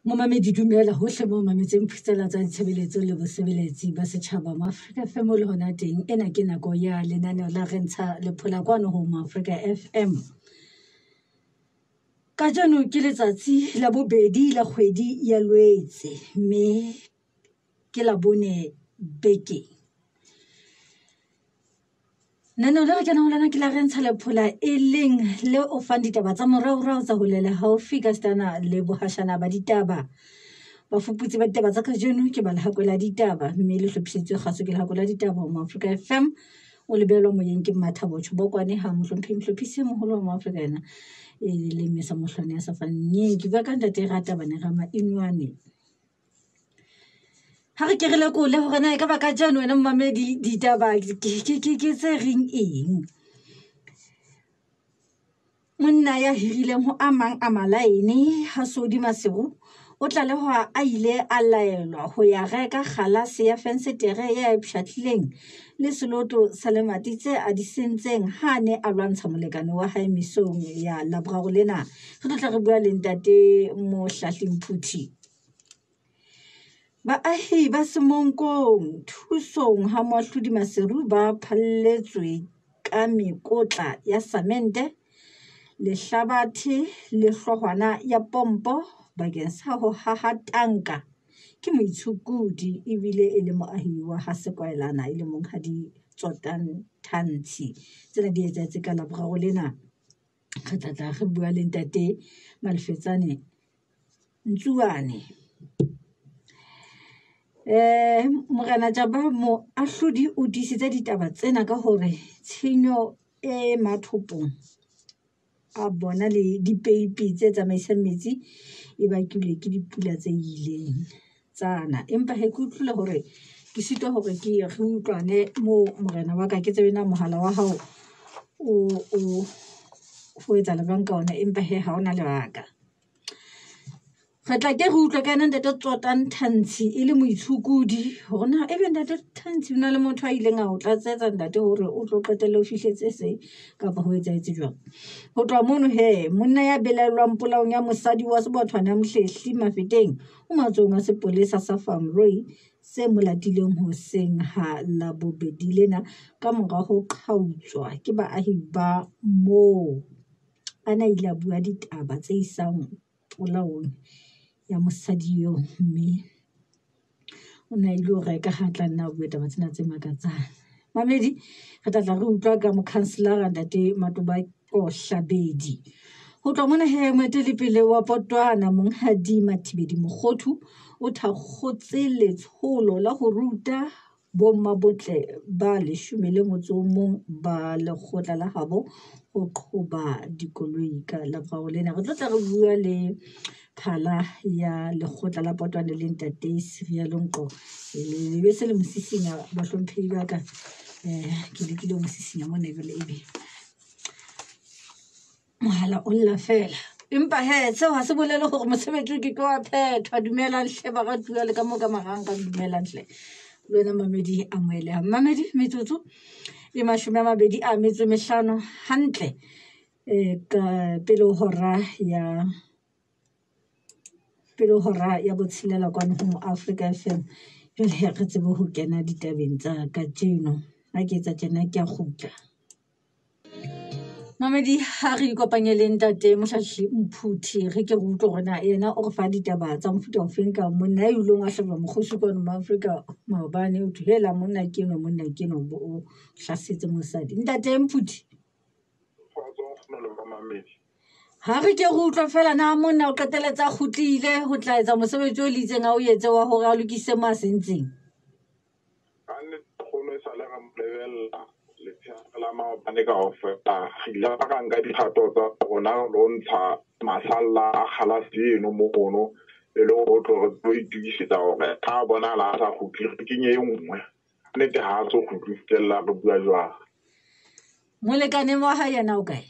Momamedi dumela hohle mo mametseng phutsela tsa ditshebeletso le bosebeletsi ba setjhaba mo Afrika FM le hona teng. Ena ke nako ya lenaneo la re ntsha lephola kwano ho mo Afrika FM. Kajeno ke letsatsi la bobedi la kgwedi ya Lwetse mme ke Labone bekeng. Lenaneo le re kenang ho lona ke la re ntsha lephola e leng le o fang ditaba tsa moraorao tsa hole le haufi ka setana le bohashana ba ditaba. Bafuputsi ba ditaba tsa kajeno ke ba Lehakwe la Ditaba mme le hlophisitswe kgaso ke Lehakwe la Ditaba mo Afrika FM. O lebelwa moyeng ke Mmathabo Tjhobokwane ha mohlomphehi mohlophisi e moholo wa Moafrika yena e le Mmesa Mohlwane ya sa fanyeng. Ke bua ka ntate Ratabane Ramainwane. Ha re ke re lekole hore na ekaba kajeno wena momamedi ditaba ke tse reng eng. Monna ya hirileng ho a mang a malaene ha Sodi Maseru o tlalehwa a ile a laelwa ho ya reka kgalase ya fensetere ya e pshatlileng le seloto sa lemati tse a di sentseng ha a ne a lwantsha molekane wa hae mesong ya Laboraro lena. Re tlo tla re bua le ntate Mohlahli Mphuthi. Baahi ba Semonkong thusong ha Moahlodi Maseru ba phalletswe ka mekotla ya samente, lehlabathe le hloohwana ya pompo bakeng sa ho haha tanka ke moitshokodi ebile e le moahi wa ha Sekwaelana e le monghadi Tsotang Thantshi. Tsena di etsahetse ka Laboraro lena. Re tla tla re bua le ntate Malefetsane Ntsuane. Morena Jaba moahlodi o tiisitse ditaba tsena ka hore tshenyo e mathopong a bona le dipeipi tse tsamaisang metsi e bakilwe ke dipula tse ileng tsana. Empa he ke utlwile hore ke sitwa hore ke re utlwane moo morena wa ka ke tsebe na mohala wa hao o ho etsahala jwang ka ona, empa he ha ona lebaka. Re tla ke re utlwe ka ena ntate Tsotang Thantshi e le moitshokodi hore na ebe ntate Thantshi ho na le motho a ileng a o tlatsetsa ntate hore o tlo qetelle o fihletse se kapa ho etsahetse jwang. Ho tloha mono he monna ya belaellwang polaong ya mosadi wa Sebothwane ya Mohlehli Mafeteng o matsohong a sepolesa sa Famroi se mo latileng hoseng ha Labobedi lena ka mora ho qhautswa ke baahi ba moo. A na ile a bua ditaba tse isang polaong ya mosadi eo mme o ne a ilo reka ha tla nna a bue taba tsena tse makatsang. Mamedi re tla tla re utlwa ka mokhanselara ntate Matoba Kohlabedi. Ho tloha mona he moetelepele wa Potwana Monghadi Mathibedi Mokgothu o thakgotse letsholo la ho ruta bommabotle ba leshome le motso o mong ba lekgotla la habo ho qhoba dikoloi ka Laboraro lena. Re tlo tla re bua le phala ya lekgotla la Potwana le ntate Serialo Nqo. Le be se le mosisinya bahlomphehi ba ka. Ke lekile ho mosisinya mona jwale ebe mohala o lla feela. Empa he seo ha se bolele hore mosebetsi o ke ke wa phethwa. Dumelang hle baratuwa le ka moo ka marangrang dumelang hle. Le wena mamedi amohelehang. Mamedi metsotso e 25 hantle ka pele hora ya botshelela kwano ho Africa FM. Jwale re tsebe ho kena ditabeng tsa kajeno. Ha ke etsa tjena ke a kgutla. Mamedi ha re ikopanye le ntate Mohlahli Mphuthi re ke re utlwe hore na yena o re fa ditaba tsa mofuta ofeng ka monna ya ileng wa hlaba mokgosi kwano mo Afrika maobane o thwe hela monna ke enwa monna ke enwa o hlasetse mosadi. Ntate Mphuthi. Ha re ke re utlwe fela na monna o qetelletse a kgutlile ho tla etsa mosebetsi o le itseng a o etse wa hore a lokise mo a sentseng. Kannete nkgono e sale re mo lebella letshehare la maobane kaofela. Re ile ra nka dikgato tsa rona re lo ntsha masalla a kgalase eno mono e le hore o tlo re tlo itokisetsa hore ha a bonahala a sa kgutle re kenye e nngwe. Nnete ha a so kgutle ho fihlella re bua jwalo. Molekane wa hae yena o kae?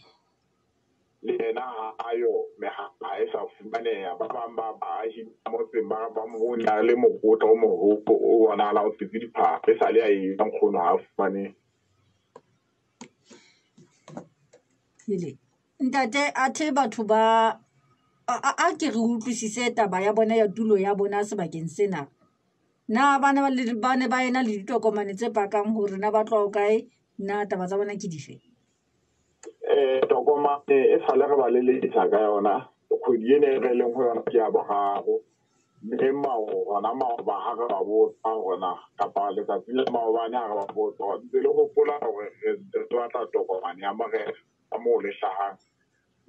Le yena ha a yo mehala ha e sa fumaneha. Ba bang ba baahi ba motseng ba ba mo bone a le mokotla o moholo o bonahala o tletse diphahlo. E sale a e nkgono ha a fumanehe. Ntate athe batho ba A ke re utlwisise taba ya bona ya tulo ya bona sebakeng sena. Na ba ne ba ena le ditokomane tse pakang hore na ba tloha kae, na taba tsa bona ke dife? Tokomane e sale re ba lelekisa ka yona kgwedi ena e re leng ho yona ke ya boraro. Mme hona maoba ha re ba botsa hore na kapa letsatsi la maobane ha re ba botsa hore ntse le hopola hore re batla tokomane ya morena ka moo le hlahang.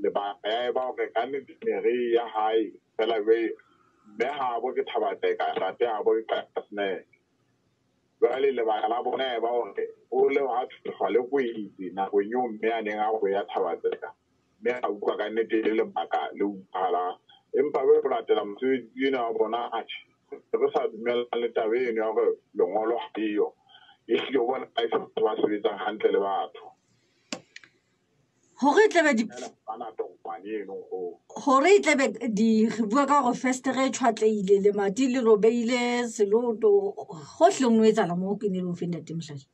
Lebaka ya eba hore ka nnete ne re ya hae fela mme habo ke Thabateka, ntate habo ke Qasneke. Jwale lebaka la bona ya eba hore o le ha thwe le kwetse nakong eo mme a neng a ho ya Thabateka. Mme a utlwa ka nnete le lebaka le utlwahalang. Empa be ho latela mosebetsi ena wa bona, atjhe, re sa dumellane le taba eno ya hore lengolo ha eyo. Ehlile o bona e se batho ba sebetsang hantle le batho. Hore e tlebe di hore e tlebe di re bua ka hore festere e tjhwatlehile, lemati le robeile, seloto hohle ho etsahala moo ke ne le ofeng ntate Mohlala?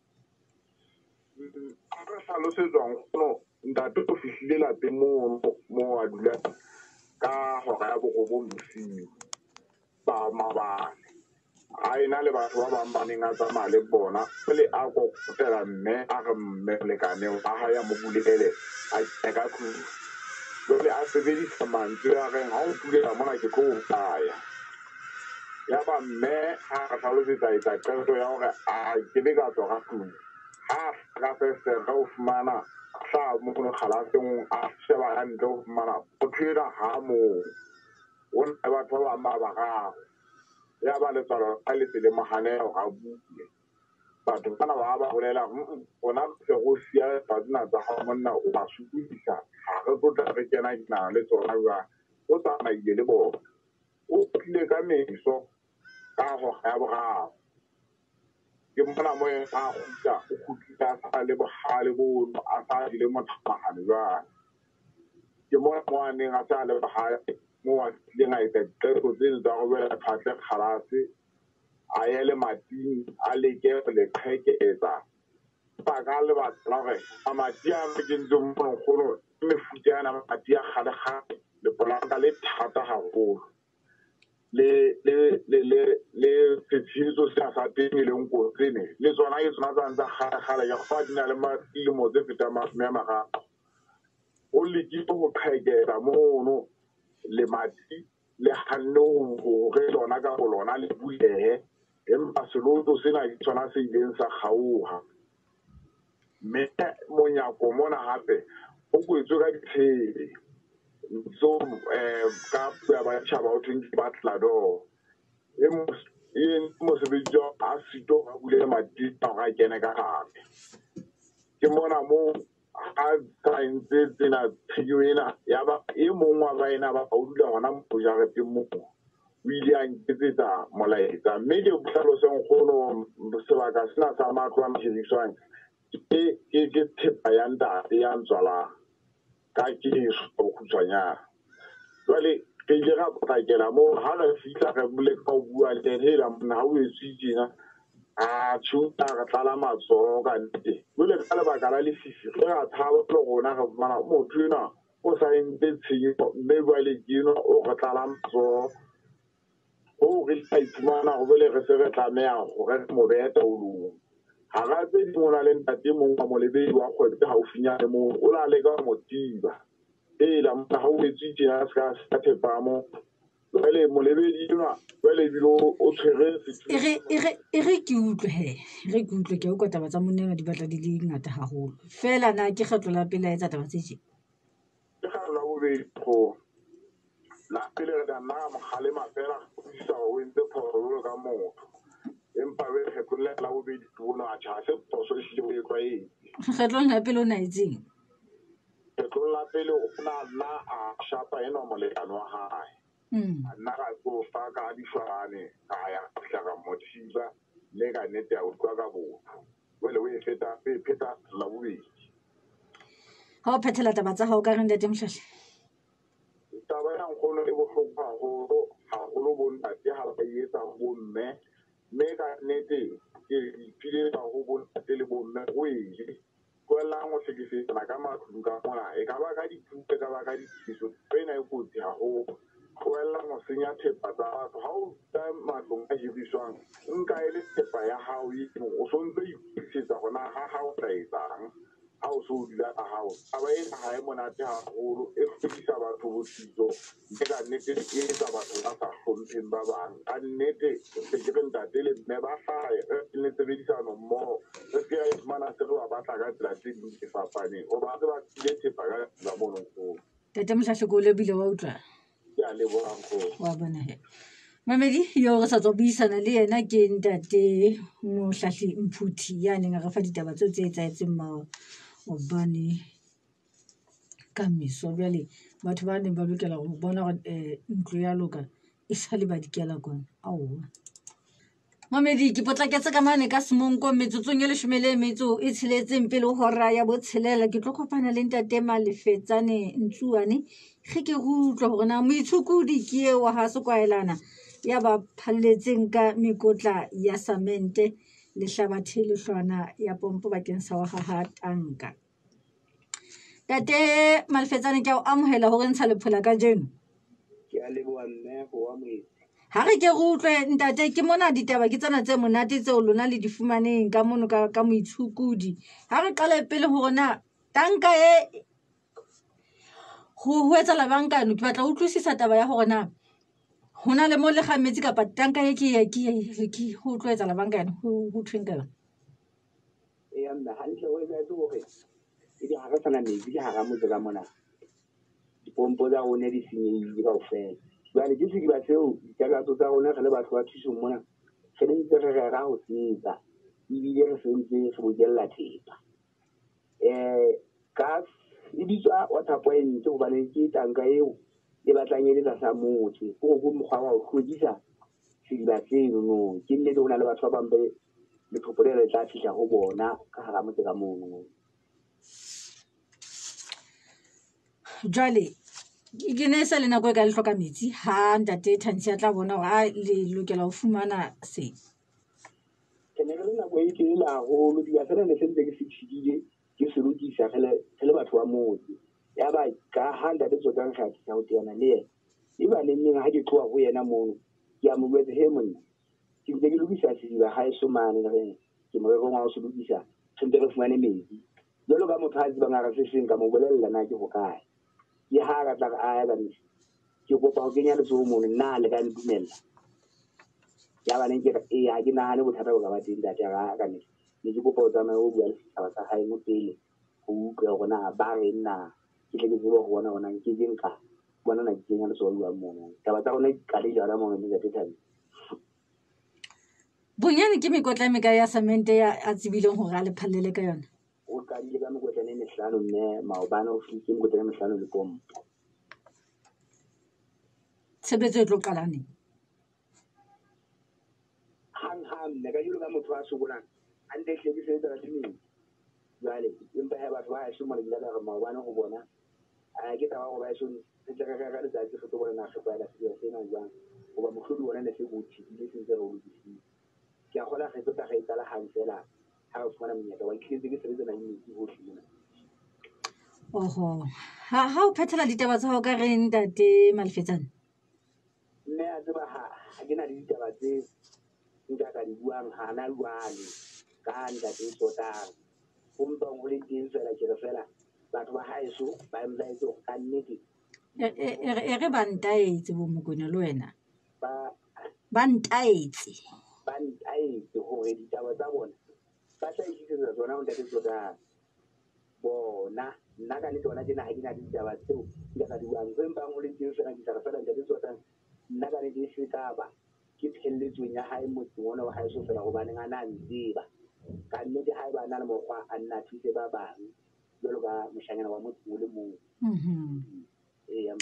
A re hlalosetswa nkgono, ntate o fihlile lapeng moo a dulang ka hora ya 9 bosiu ba mabane. A ena le batho ba bang ba neng a tsamaya le bona, pele a kokotela mme a re mme molekane wa hae a mo bulele a kene ka tlung. Jwale a sebedisa mantswe a reng ha o mpulela mona ke tlo o bolaya. Yaba mme ha re hlalosetsa etsa qeto ya hore a ke be ka tswa ka tlung. Ha ka festere o fumana hlaha mono kgalaseng, a sheba ka ntle o fumana motho enwa ha moo. O na le batho ba bang ba bararo. Ya ba letswalo la le tsele mohanela hore a bue. Batho bana ba ba bolela, rona re se re siya tsena tsa hao monna o ba sokodisa, ha re tlo tla re kena kena le tsona jwang. O tsamaile le bona. O tlile ka meso ka hora ya 3. Ke mona moo a kgutla, o kgutlile a sa le bohale bono, a sa jele mothamahane jwale. Ke mona moo a neng a sa le bohale, moo a tlileng a etsa diqeto tseno tsa ho bela tjhwatle kgalase, a ye lemating, a leke ho le qheketsa. Empa ka lebaka la hore mamati a kentsweng mono nkgono, ke mefuta yana mamati a kgale-kgale, lepolanka le thata haholo. Le setshehetso sena sa teng e leng kotsi le tsona ke tsona tsa ntsa kgale-kgale, ke kgolwa di na le dilemo tse fetang 30. O lekile ho qhekeza mono lemati le hanne hore lona ka bolona le bulehe, empa seloto sena ke sona se ileng sa kgaoha. Mme monyako mona hape o kwetswe ka ditshebe. So ka puo ya batjhaba ho thweng ke butler door. E mosebetsi a sito a bule lemati hore a kene ka hare. Ke mona moo ha sa entse tsena tshenyo ena, ya ba e mong wa baena ba o dula hona mo jareteng moo. O ile a nketsetsa molaetsa. Mme ke hlalose nkgono, sebaka sena sa matlo a hiriswang ke thepa ya ntate ya ntswalang ka keso bokgutshwanyane. Jwale re ile ra potlakela moo, ha re fihla re leka ho bua le ena, hela monna ha o etswe tjena, a tjho, a re tlala matsoho ka nnete. Jwale ka lebaka la lefifi re a tshaba le rona re fumana motho enwa o sa entse tshenyo, mme jwale ke enwa o re tlala matsoho. Hoo re tla iphumana hore jwale re se re tlameha hore re mo behe taolong. Hara tse ding o na le ntate e mong wa molebedi wa kgwebo e haufinyane moo, o la leka ho mo tiba. Hela monna ha o etswe tjena se ka thepa mo. Jwale molebedi enwa jwale ebile o tshwere sethunya. E re ke utlwe he, e re ke utlwe, ke a utlwa taba tsa monna enwa di batla di le ngata haholo. Feela na ke kgetlo la pele a etsa taba tse tje? Ke kgetlo la bobedi nkgono. La pele re tla nna ra mo kgalema fela, re utlwisisa hore o entse phoso jwalo ka motho. Empa jwale kgetlong la bobedi ke bona atjhe, ha se phoso ehlile o e tlwaetse. Kgetlong la pele o na etseng? Kgetlong la pele o na nna a shapa enwa molekane wa hae. A nna ra tsofa ka dishwane, ka ya ka fihla ka mo thiba, mme ka nnete a utlwa ka botho. Jwale o e feta, o e pheta la bobedi. Ha o phethela taba tsa hao ka reng ntate Mohlahli? Taba ya nkgono e bohloko haholo, haholo bo ntate ha ba e etsa ho bo mme. Mme ka nnete ke ipiletsa ho bo ntate le bo mme ho e je. Tlohellang ho hlekefetsana ka matlung ka mona, e ka ba ka dithupa, e ka ba ka dithiso. Ena e kotsi haholo. Tlohellang ho senya thepa tsa batho. Ha o dula matlong a hiriswang, nka e le thepa ya hao eno, o sontso itokisetsa hore na ha hao tla etsang ha o so o dula ka hao. Taba ena ha e monate haholo, e hlokisa batho botsitso, mme ka nnete e etsa batho ba sa hlompheng ba bang. Ka nnete se ke re ntate le mme ba hlahe, re le tshebedisano mmoho, re se ke ra iphumana se re ba batla ka tsela tse ding tse fapaneng, hoba se ba tswile thepa ka tsela mono nkgono. Ntate Mohlahli, ke o lebile wa utlwa. Ke a leboha nkgono. Wa bona he. Mamedi yo re sa tswa buisana le yena ke ntate Mohlahli Mphuthi ya neng a re fa ditaba tseo tse etsahetseng maobane ka meso. Jwale batho ba neng ba lokela ho bona hore ntlo ya loka e sale ba dikela kwana. Aowa. Mamedi, ke potlaketse ka mane ka Semonko metsotsong e 16 pele ho hora ya 6. Ke tlo kopana le ntate Malefetsane Ntsuane. Ge ke re utlwe hore na moitshokodi ke eo wa ha Sekwaelana ya ba phalletseng ka mekotla ya samente le hlabathe lehlwana ya pompo bakeng sa ho haha tanka. Ntate Malefetsane, ke a o amohela hore ntsha lephola kajeno. Ke a leboha mme ho amohetse. Ha re ke re utlwe ntate, ke mona ditaba ke tsena tse monate tseo lona le di fumaneng ka mono ka moitshokodi. Ha re qale pele hore na tanka e ho etsahala jwang ka yona, ke batla ho utlwisisa taba ya hore na ho na le mo le kgang metsi kapa tanka e ke ho tlo etsahala jwang ka yona, ho thweng ka yona? Eya mme, hantle ho etsahetse hore ebe ha re sana metsi ka hara motse ka mona. Dipompo tsa rona di senyehile kaofela. Jwale ke sediba seo ditakatso tsa rona re le batho ba thusong mona, re ne ntse re rera ho se etsa, ebile re sentse re bokella thepa. Ka e bitswa water point hobane ke tanka eo e batlang e le tlasa motse. Ke hore ke mokgwa wa ho hlwekisa sediba seno no. Ke nnete ho na le batho ba bang be lethopo le tla fihla ho bona ka hara motse ka mono. Jwale ke ne se le nako e ka le hloka metsi ha ntate Thantshi a tla bona hore a le lokela ho fumana se. Ke ne re le nako e telele haholo, diba sena ne se ntse ke se tjhidile, ke se lokisa re le batho ba motse. Yaba ka ha ntate Tsotang re atisa ho teana le yena, e ba neng neng ha ke tloha ho yena mono, ke a mo jwetsa, he monna, ke ntse ke lokisa sediba haeso mane, re ke morerong wa ho se lokisa, re ntse re fumane metsi. Jwalo ka motho a tsebang a re se seng, ka mo bolella na ke hokae. Ke ha ka tla re, a ya ke kopa ho kenya letsoho mono, nna le ka ntumella. Ya ba neng ke re, ee, ha ke nahane bothata bo ka ba teng ntate, a ka nnete. Ne ke kopa o tsamaye o bua le setjhaba sa hae mo pele, ho utlwe hore na ba reng na, ke tle ke tsebe ho bona hore na nke ke nka bona na ke kenya letsoho jwang mono. Taba tsa rona di qadile hona mono, ntate Thabi. Bonyane ke mekotla e mekae ya samente ya a tsebileng hore a le phallele ka yona? O qadile ka mekotlana e mehlano mme maobane o fihlile mekotlana e mehlano le pompo. Tshebetso e tlo qala neng? Hang hang mme, ka jwalo ka motho a sokolang, hantle hle ke sebetsana le metsi. Jwale empa ha batho ba heso mona ke ile ka re maobane ho bona, ke taba hore ba heso re tle re rera letsatsi re tlo bona na re tlwaela sediba sena jwang, hoba mohlodi ona ne se o thibile se ntse re o lokisitse. Ke a kgolwa re tlo tla re e qala hang fela ha re fumana monyetla wa itletse ke sebetsana le metsi hohle mona. Oho, ha o phethela ditaba tsa hao ka reng ntate Malefetsane? Mme a tseba ha ke na le ditaba tse nka ka di buang hana jwale ka ntate Tsotang. Ho mpang ho le teng fela ke re fela batho ba haeso ba ntaetse hore ka nnete. E re ba ntaetse bo Mokoena le wena. Ba ntaetse. Ba ntaetse hore ditaba tsa bona ba tla ikisetsa tsona ho ntate Tsotang. Bona nna ka nnete hona tjena ha ke na le ditaba tseo nka ka di buang. Ho mpang ho le teng fela ke tla re fela ntate Tsotang nna ka nnete e se ka ba ke phelletsong ya hae motseng ona wa haeso fela hobaneng a na ntseba. Ka nnete ha eba a na le mokgwa a nna a thuse ba bang jwalo ka moshanyana wa motho o le mong. Eya.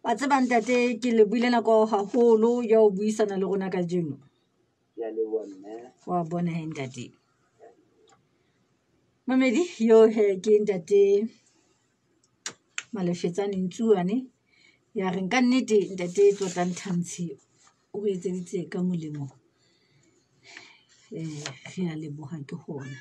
Wa tseba ntate, ke le buile nako haholo ya ho buisana le rona kajeno. Ke a leboha mme. Wa bona he ntate. Mamedi yo he ke ntate Malefetsane Ntsuane ya reng ka nnete ntate Tlotlang Thantshi o etseditse ka molemo. Re a leboha ke hona.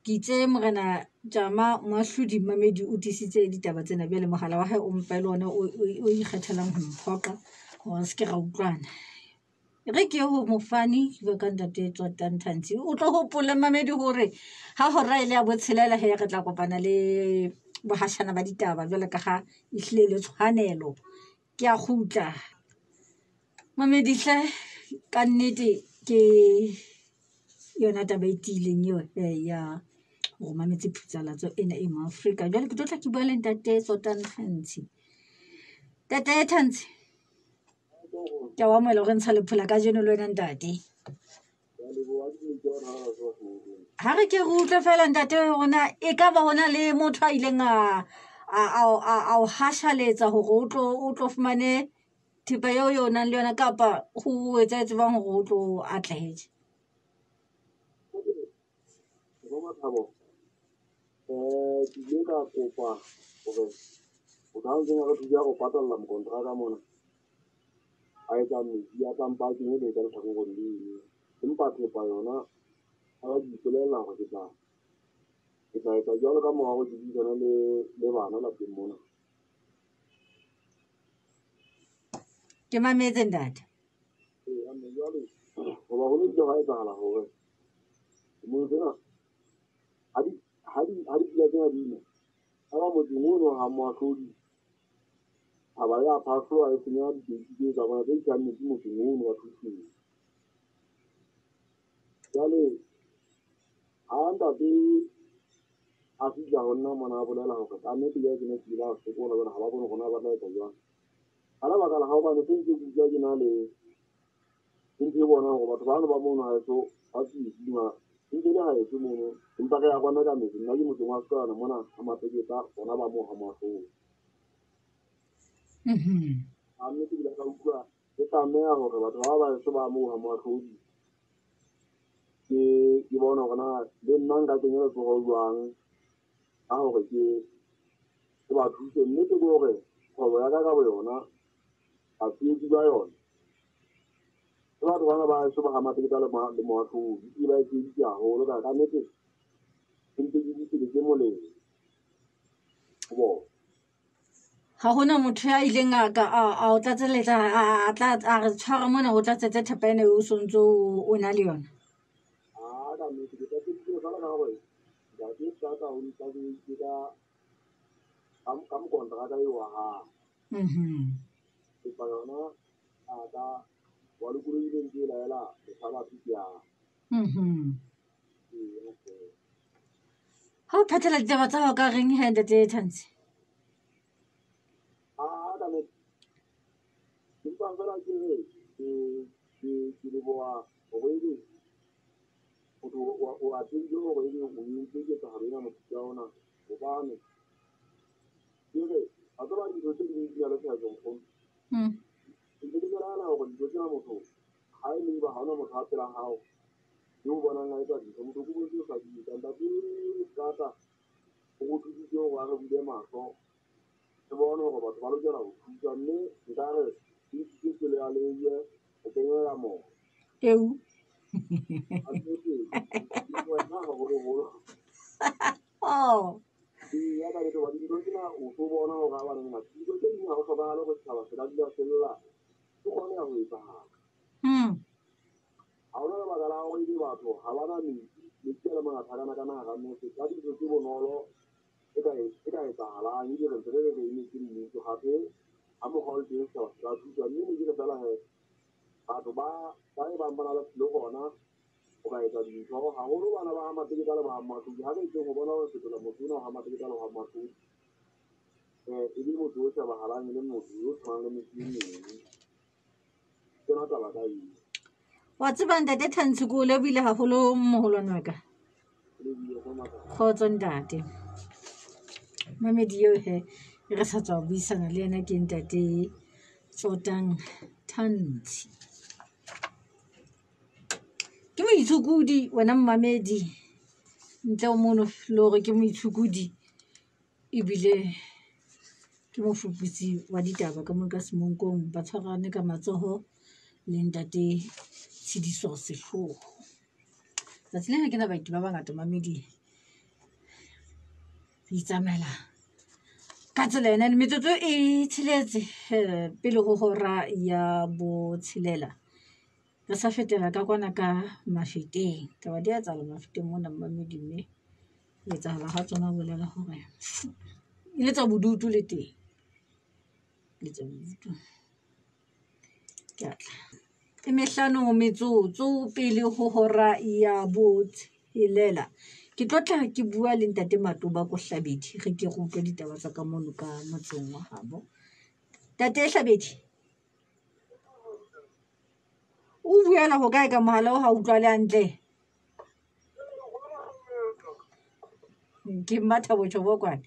Ke itse Morena Jama moahlodi Mamedi o tiisitse ditaba tsena jwale mohala wa hae o mpa e le ona o ikgethelang ho mphoqa hore re se ke ra utlwana. Re ke ho mofani ke bua ka ntate Tsotang Tantsi. O tlo hopole Mamedi hore ha hora e le ya botshelela he re tla kopana le bohashana ba ditaba jwalo ka ha ehlile le tshwanelo. Ke a kgutla. Mamedi hle ka nnete ke yona taba e tiileng eo ya hore mametse phutsalatso ena e mo Afrika. Jwale ke tlo tla ke bua le ntate Tsotang Tantsi. Ntate Tantsi, ke a o amohela hore ntsha lephola kajeno le wena ntate. Ha re ke re utlwe feela ntate hore na ekaba hona le motho a ileng a o hashaletsa hore o tlo fumane thepa eo o nang le yona kapa ho etsahetse jwang hore o tlo atlehe tje? Mathabo, ke ile ka kopa hore motho ha ntseng a re thusa go patalla mokontraka mona a etsa metsi a tlampa a kenye ka letlhakoreng leno, empa thepa yona a ba ke ipolella hore ke tla etsa jwalo ka mora hore ke buisane le bana lapeng mona. Ke mametse ntate. Ee, mme jwale hoba ho ne ile hwa etsahala hore moo tsena ha dipula tsena di na, ha ba motseng ono ha moahlodi thaba ya phahloha e senya dipeipi tse tsa bona tse isang metsi motseng ono wa Thusong. Jwale ha ntate a fihla ho nna mona a bolela hore kannete jwale ke ne ke ile a sokola jwale ha ba bone hore na ba tla etsa jwang. Ka lebaka la hobane se ntse ke utlwa ke na le ntho e bonang hore batho bano ba mono haeso ba tsietsing ntse le haeso mono, empa re ya kwana ka metse. Nna ke motseng wa Setswana mona ha Mateketa bona ba moo ha moahlodi. A nnete ke ile ka utlwa ke tlameha hore batho ba baheso ba moo ha moahlodi ke bone hore na le nna nka kenya letsoho jwang ka hore ke ba thuse. Nnete ke hore kgwebo ya ka ka boyona batshehetsi ba yona ke batho bana ba heso ba ha Mateketa le moahlodi, ke ba e tsheheditse haholo ka nnete ke ntse ke ditsela tse molemo ho bona. Ha hona motho ya ileng a o tlatselletsa a re tshwara mona o tlatsetse thepa ena eo o sontso o na le yona? A ka nnete ke tlatseditse feela ka hore ntate Tlatsa o ntlatseditse ka mokontraka eo wa hae. Thepa yona a ka wa lokolohile ntse e laela setjhaba se ke yang. Ha o phethela ditaba tsa hao ka reng he ntate Tantsi? A ka nnete empa feela ke re ke leboha hore ebe motho o atlehile hore ebe o entse ketsahalo ena mofuta ona, hobane ke re wa tseba dintho tse ding di na le tshwaetso nkgono. Ntse ke nahana hore dintho tsena motho ha e le eba ha hona motho a pela hao yo o bonang a etsa dintho, motho ke bontse o sa di etsa. Ntate Tlatsa o re thusitse hore a re bule mahlo, re bone hore batho ba lokela ho thuswa, mme nkare ke ntshitse pelo ya lejwe ho kenyella moya. Eo. Wena haholoholo. Oh. Ee, ya ka nnete hobane dintho tsena o tlo bona hore ha bana dintho tse ding ha ho hlokahale hore setjhaba se ka dula se lla, se kgone ho etsahala. Ha hona lebaka la hore ebe batho ha ba na metsi, metsi a le mangata hakana-kana hara motse ka dintho tse bonolo e ka etsahalang, ebile re ntse re re emetse mmuso hape ha mokgwa o le teng setjhaba se ka thuswa. Mme ne ke re feela he batho ba e bang ba na le hona ho ka etsa dintho haholo bana ba ha Mateketa le ba ha Moahlodi. Ha re etseng ho bona hore fetola motho ona wa ha Mateketa le ha Moahlodi e le motho o shebahalang e le motho yo tshwanang le motho e mong. Ke yona taba ka eo. Wa tseba ntate Tantsi, ke o lebohile haholo moholwane wa ka. Kgotso ntate. Mamedi eo he re sa tswa buisana le yena ke ntate Tsotang Tantsi. Ke moitshokodi wena mmamedi, ntle ho mono le hore ke moitshokodi ebile ke mofuputsi wa ditaba ka moo ka Semonkong. Ba tshwarane ka matsoho le ntate Tshidiso Sehloho. Tsatsi lena ke na baeti ba bangata mamedi. Re itsamaela ka tsela ena metsotso e tsheletse pele ho hora ya botshelela. Re sa fetela ka kwana ka Mafeteng. Taba di a etsahala Mafeteng mona mmamedi mme ho etsahala ha tsona ho bolela hore e le tsa bodutu le teng. Le tsa bodutu. Ke a tla. E mehlano metsotso pele ho hora ya botshelela. Ke tlo tla ke bua le ntate Matoba ko Hlabedi. Re ke re utlwe ditaba tsa ka mono ka motseng wa habo. Ntate Hlabedi. O buela ho kae ka mohala o ha utlwale hantle? Ke Mmathabo Tjhobokwane.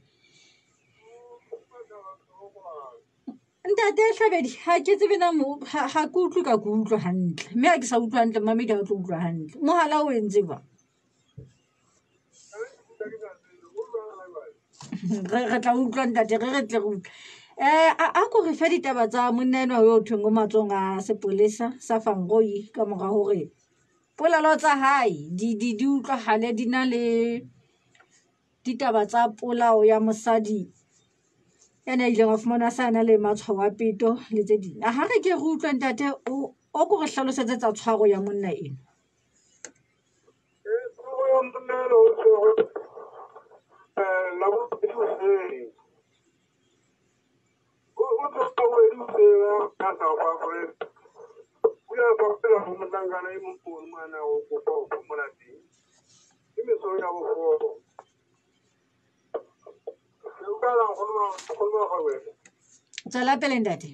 Ntate Hlabedi, ha ke tsebe na mo ha ke utlwe ka ke utlwa hantle. Mme ha ke sa utlwa hantle, mmamedi ha o tlo utlwa hantle. Mohala o entse jwang? Re tla utlwa ntate, re re tle re utlwe. A ko re fe ditaba tsa monna enwa yo thweng o matsohong a sepolesa sa Fangoi ka mora hore polelo tsa hae di utlwahale di na le ditaba tsa polao ya mosadi ya na ileng a fumana sa na le matshwao a peto le tse ding. Ha re ke re utlwe ntate o ko re hlalosetse tsa tshwaro ya monna eno. Tshwaro ya monna eno o tshwerwe Labobedi. Tswela pele ntate.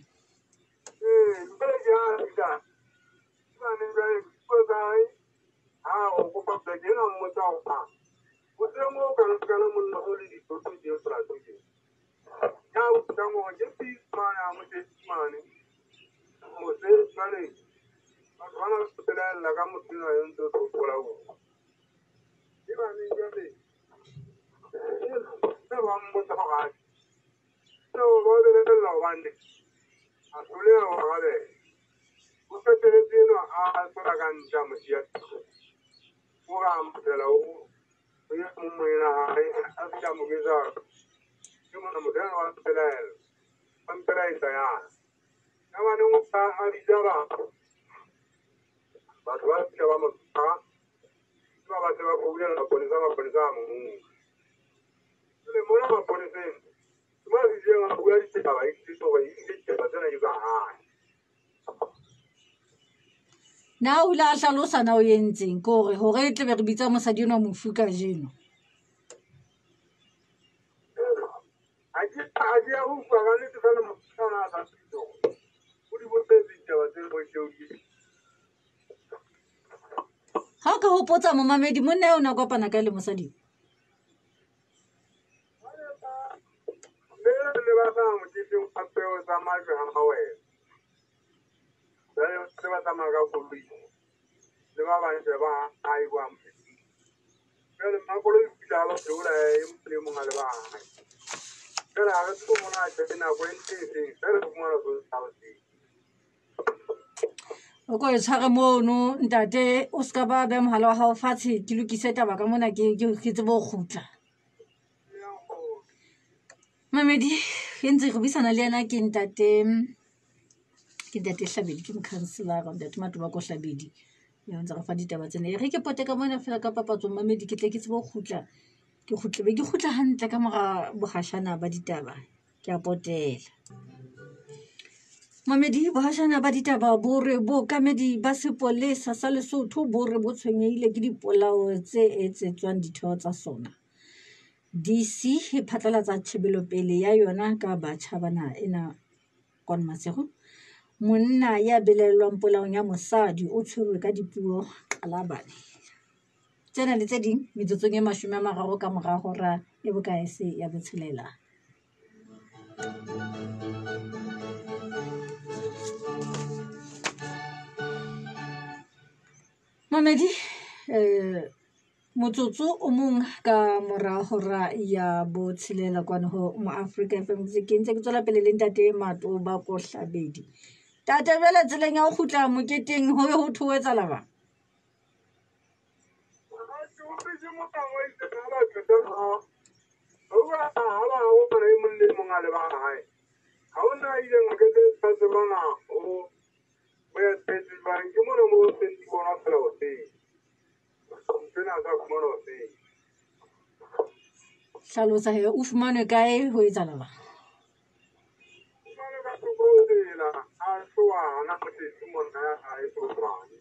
Na o ile a hlalosa na o entseng ke hore hore e tle be re bitsa mosadi enwa mofu kajeno? Ha o ka hopotsa momamedi monna eo o ne a kopana kae le mosadi? O ko e tshware mono ntate, o ska ba beha mohala wa hao fatshe, ke lokise taba ka mona ke tsebe ho kgutla. Mamedi, e ntse re buisana le yena ke ntate Hlabedi, ke mokhanselara ntate Matoba ko Hlabedi. Ya ntse re fa ditaba tsena. E re ke pote ka mona fela ka papatso mamedi, ke tle ke tsebe ho kgutla. Ke kgutle be ke kgutla hantle ka mora bohashana ba ditaba. Ke a potela. Mamedi, bohashana ba ditaba bo re bookamedi ba sepolesa sa Lesotho bo re bo tshwenyehile ke dipolao tse etsetswang ditho tsa sona. DC e phatlalatsa tjhebelopele ya yona ka batjha bana ena kwana Maseru. Monna ya belaellwang polaong ya mosadi o tshwerwe ka dipuo Qalabane. Tsena le tse ding metsotsong e 30 ka mora hora e bokaese ya botshelela. Mamedi, motsotso o mong ka mora hora ya botshelela kwana ho Moafrika FM. Ke ntse ke tswela pele le ntate Matoba ko Hlabedi. Tate jwale tseleng ya ho kgutla moketeng ho be ho thoe etsahala ba? Ba ha ba o bana e mong le mong a le ba hae. Ha hona a ileng a ketsetsa tsebana ho ya tsebang ke mona mo se di bona fela hoseng. Tsena tsa fumana hoseng. Hlalosa he o fumanwe kae ho etsahala jwang? Fumanwe ka thoko ho tsela a tloha hana motletse monna ya hae Tsotswane.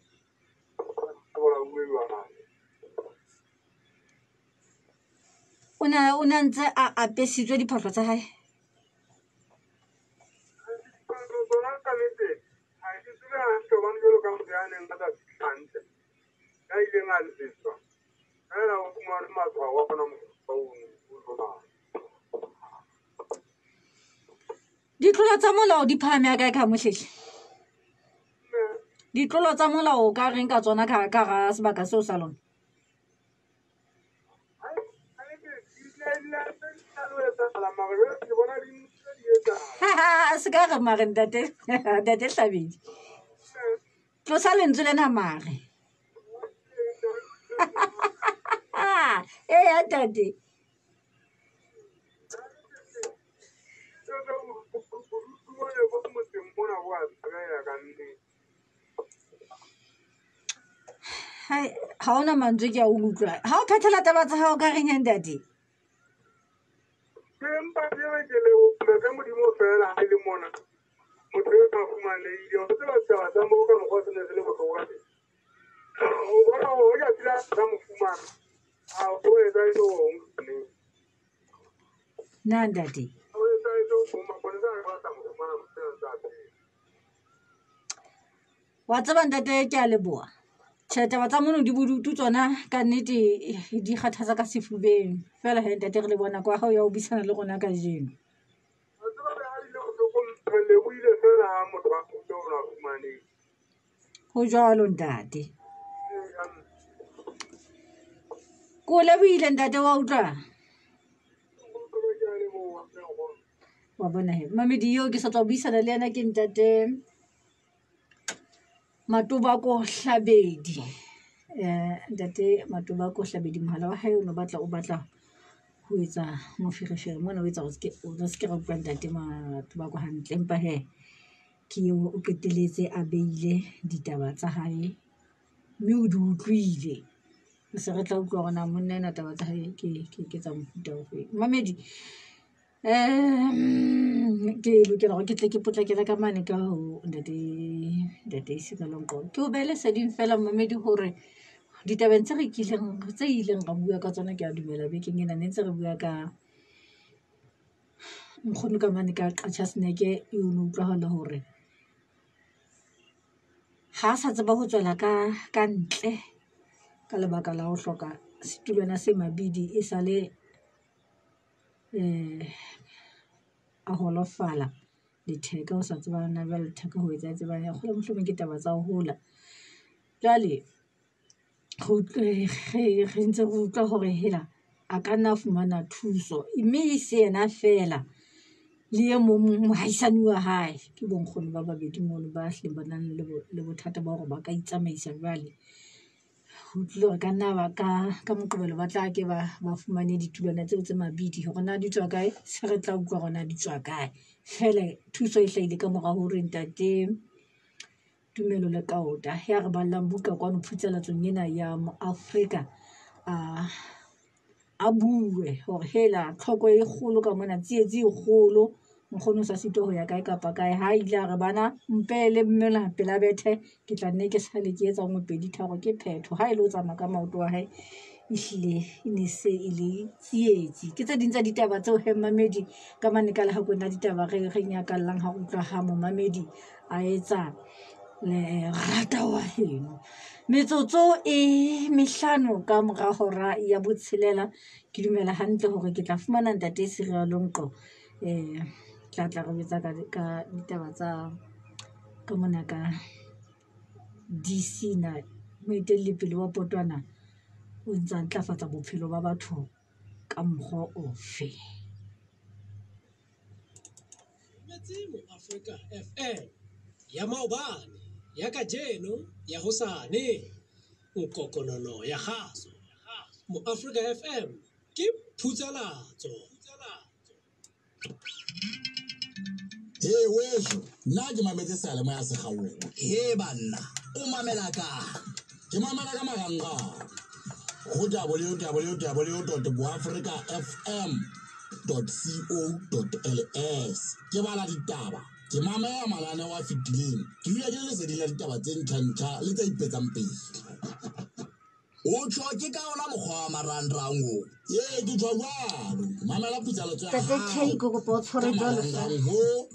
A bolauwe jwale. O ne a ntse a apesitswe diphahlo tsa hae? Diphahlo tsona ka nnete ha ke tsebe hantle hobane jwalo ka motho ya neng a sa fihla hantle, ya ileng a letsetswa. Feela o fumane matshwao a ona mokgwa ono o jwalo. Ditlolo tsa molao di phahame ha kae ka Mohlehle? Ditlolo tsa molao o ka reng ka tsona ka hara sebaka seo sa lona? Se ka re mare ntate ntate Hlabedi. Tlosa lentswe lena mare. Eya ntate. Hai, ha hona mantswe ke a utlwa. Ha o phethela taba tsa hao ka reng he ntate? Ke mpa ke re ke leboha ka Modimo fela ha e le mona. Motho e ka fumanehile. O tseba setjhaba sa moo ka mokgwa se ne se le bohloko ka teng. O bona hore hoja sila sa mo fumana, ha o etsahetse ho hong neng. Na ntate? O etsahetse ho hong, maponesa a ka ba sa mo fumana motho ena ntse a phela. Wa tseba ntate ke a leboha. Tjhe, taba tsa mono di bodutu tsona ka nnete di kgathatsa ka sefubeng. Feela he ntate re leboha nako ya hao ya ho buisana le rona kajeno. Wa tseba le ha di le bohloko re lebohile fela ha motho a kgutle o na fumanehile. Ho jwalo ntate. Ke o lebohile ntate wa utlwa? Wa bona he. Mamedi eo ke sa tswa buisana le yena ke ntate Matobako Hlabedi. Ntate Matobako Hlabedi mohala wa hae o no batla o batla ho etsa moferefere mona o etsa hore re se ke ra utlwa ntate Matobako hantle. Empa he ke eo o qetelletse a beile ditaba tsa hae mme o di utlwile. Se re tla utlwa hore na monna ena taba tsa hae ke tsa mofuta ofe. Mamedi ke lokela hore ke tle ke potlakele ka mane ka ho ntate Sirelo Nqo. Ke o behe leseding fela mamedi hore ditabeng tse re kileng tse ileng ra bua ka tsona ke a dumela bekeng ena ne ntse re bua ka nkgono ka mane ka Qacha's Nek e o no utlwahala hore ha a sa tseba ho tswela ka ntle ka lebaka la ho hloka setulwana se mabidi e sale a holofala letheka o sa tseba na jwale letheka ho etsahetse bang ya kgolwa mohlomong ke taba tsa ho hola. Jwale re ntse re utlwa hore hela a ka nna fumana thuso mme e se yena feela le e mong mohaisane wa hae ke bonkgono ba babedi mono ba hlileng ba nang le bothata ba hore ba ka itsamaisa jwale. Ho utlwile hore ka nna ba ka Moqebelo ba tla ke ba fumane ditulwana tseo tse mabidi hore na di tswa kae se re tla utlwa hore na di tswa kae. Feela thuso e hlahile ka mora hore ntate Tumelo Lekaota ya re ballang buka kwano phutselatsong ena ya Moafrika a bue hore hela tlhoko e kgolo ka mona tsietsi e kgolo nkgono o sa sitwa ho ya kae kapa kae. Ha ile a re bana mpe le mmela pela bethe ke tla nne ke sale ke etsa 1 2 3 ke phetho. Ha e le ho tsamaya ka maoto a hae ehlile e ne se e le tsietsi. Ke tse ding tsa ditaba tseo he mamedi ka mane ka lehakoeng la ditaba re nyakallang ha re utlwa ha momamedi a etsa le rata wa heno. Metsotso e mehlano ka mora hora ya botshelela ke dumela hantle hore ke tla fumana ntate Sirelo Nqo tla re betsa ka ditaba tsa ka mona ka DC na moetelli pele wa Potwana o ntsa ntlafatsa bophelo ba batho ka mokgwa ofe. Afrika FM ya maobane ya kajeno ya hosane nkokonono ya kgaso Moafrika FM ke phutsalatso. He weso, nna ke mametse seyalemoya se kgaoha. He banna, o mamela ka? Ke mamela ka marangrang ho www.boafricafm.co.ls. Ke bala ditaba, ke mamela mananeo a fetileng, ke dula ke le leseding la ditaba tse ntjha-ntjha le tse ipetsang pele. O tjho ke ka ona mokgwa wa marangrang o? Ee, ke tjho jwalo. Mamela phuthalatso ya Ntate hao K, ke kopa o tshware ka jwalo hle. marangrang ho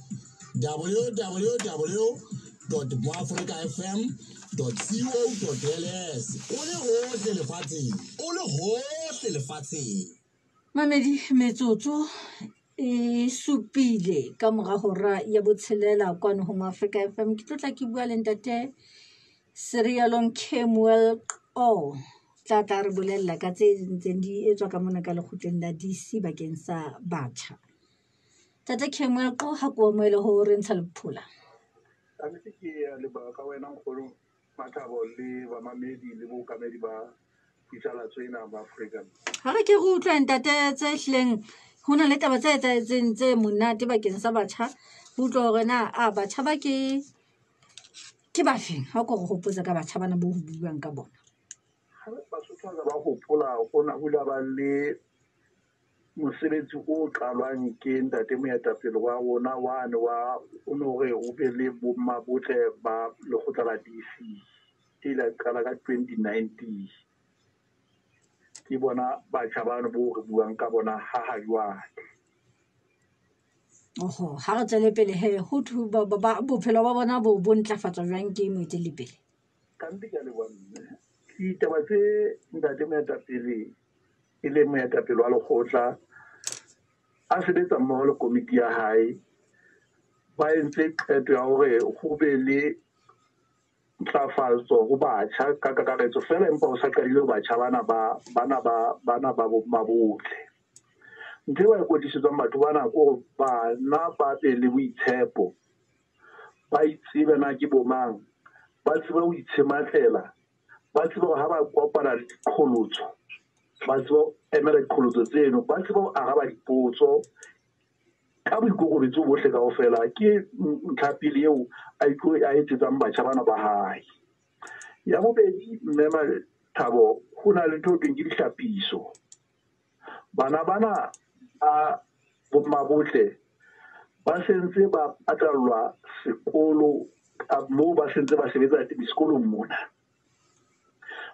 www.boafricafm.co.ls. O le hohle lefatsheng. O le hohle lefatsheng. Mamedi, metsotso e supile ka mora hora ya botshelela kwano ho Moafrika FM. Ke tlotla ke bua le ntate Serialong Kemuel Qo. Tla tla re bolella ka tse ntseng di etswa ka mona ka lekgotleng la DC bakeng sa batjha. Ntate Kemuel Qo, ha ko amohele ho re ntsha lephola. Kannete ke a leboha ka wena nkgono Mathabo le bamamedi le bookamedi ba puisalatso ena ba Afrika. Ha re ke re utlwe ntate tse hlileng ho na le taba tse etsahetseng tse monate bakeng sa batjha. Re utlwe hore na a batjha ba ke bafeng? Ha o ko re hopotsa ka batjha bana bo ho buuwang ka bona. Ha Basotho ha ba hopola ho na ho ile ba le mosebetsi o qalwang ke ntate moetapele wa rona wane wa o no re o be le bomma botle ba lekgotla la DC. E ile ya qala ka 2019. Ke bona batjha bano bo re buang ka bona ha ha jwale. Oho, ha re tswele pele he, ho thwe bophelo ba bona bo ntlafatswa jwang ke moeteledipele? Kannete ke a leboha mme. Ditaba tse ntate moetapele e leng moetapele wa lekgotla a sebetsa mmoho le komiti ya hae, ba entse qeto ya hore ho be le ntlafatso ho batjha ka kakaretso fela, empa ho sa qadile ho batjha bana ba bomma botle. Ntho e ba e kwetlisetswang batho bana ke hore bana ba be le boitshepo, ba itsebe na ke bo mang, ba tsebe ho itshematlela, ba tsebe hore ha ba kopana le diqholotso, ba tsebe ho emela diqholotso tseno, ba tsebe ho araba dipotso ka boikokobetso bohle kaofela. Ke ntlha pele eo a etsetsang batjha bana ba hae. Ya bobedi, mme Mathabo, ho na le ntho e thweng ke dihlapiso. Bana bana ba bomma botle ba sentse ba patallwa sekolo moo ba sentse ba sebetsa sekolong mona.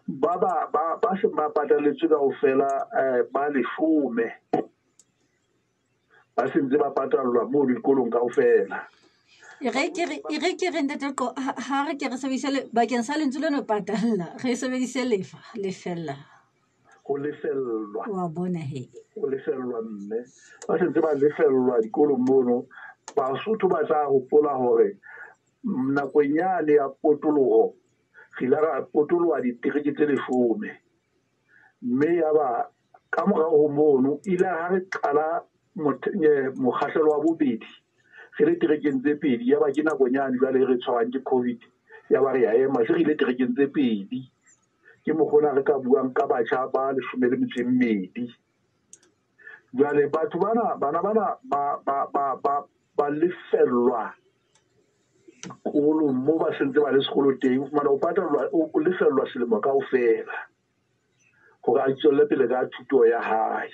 Ba seng ba patalletswe kaofela, ba leshome ba sentse ba patallwa moo dikolong kaofela. E re ke re ntate Qo, ha re ke re sebedise bakeng sa lentswe leno patalla, re sebedise lefa, lefella. Ho lefellwa. Wa bona he. Ho lefellwa mme. Ba sentse ba lefellwa dikolong mono. Basotho ba tla hopola hore nakong yane ya potoloho, re ile ra potoloha ditereke tse 10. Mme ya ba ka morao ho mono, ile ha re qala mokgahlelo wa bobedi, re le terekeng tse pedi, ya ba ke nakong yane jwale re tshwarwang ke COVID, ya ba re ya ema, se re ile terekeng tse pedi. Ke mokgona re ka buang ka batjha ba 12. Jwale batho bana, bana bana ba lefellwa dikolong moo ba sentse ba le sekolo teng. O fumana o patallwa, o lefellwa selemo kaofela hore a tswelle pele ka thuto ya hae.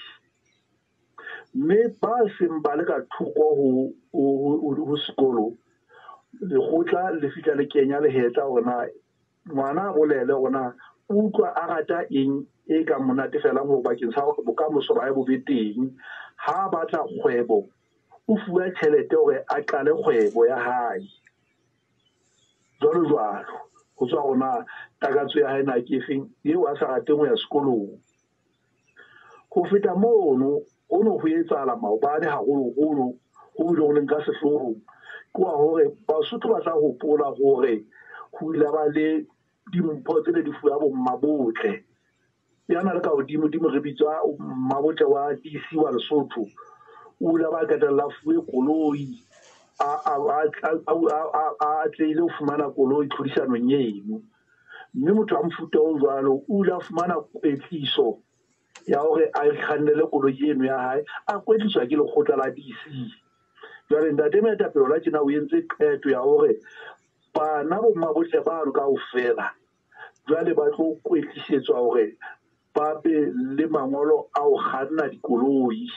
Mme ba seng ba le ka thoko ho sekolo, lekgotla le fihla le kenya lehetla hore na ngwana a bolele hore na o utlwa a rata eng e ka mo natefelang hore bakeng sa hore bokamoso ba hae bo be teng. Ha a batla kgwebo, o fuwa tjhelete hore a qale kgwebo ya hae. Jwalo jwalo, ho tswa hore na takatso ya hae na ke efeng eo a sa rateng ho ya sekolong. Ho feta mono, ho no ho etsahala maobane haholoholo, ho bile ho leng ka sehloohong, ke wa hore Basotho ba tla hopola hore ho ile ba le dimpho tse ne di fuwa bomma botle. Ya na le ka hodimo-dimo re bitswa mmabotle wa DC wa Lesotho. O ile ba qetella fuwe koloi, a atlehile ho fumana koloi tlhodisanong eno. Mme motho wa mofuta o jwalo o ile a fumana kwetliso ya hore a kgannele koloi eno ya hae, a kwetliswa ke lekgotla la DC. Jwale ntate moetapele la tjena o entse qeto ya hore bana bo mmabotle bano kaofela jwale ba tlo kwetlisetswa hore ba be le mangolo a ho kganna dikoloi.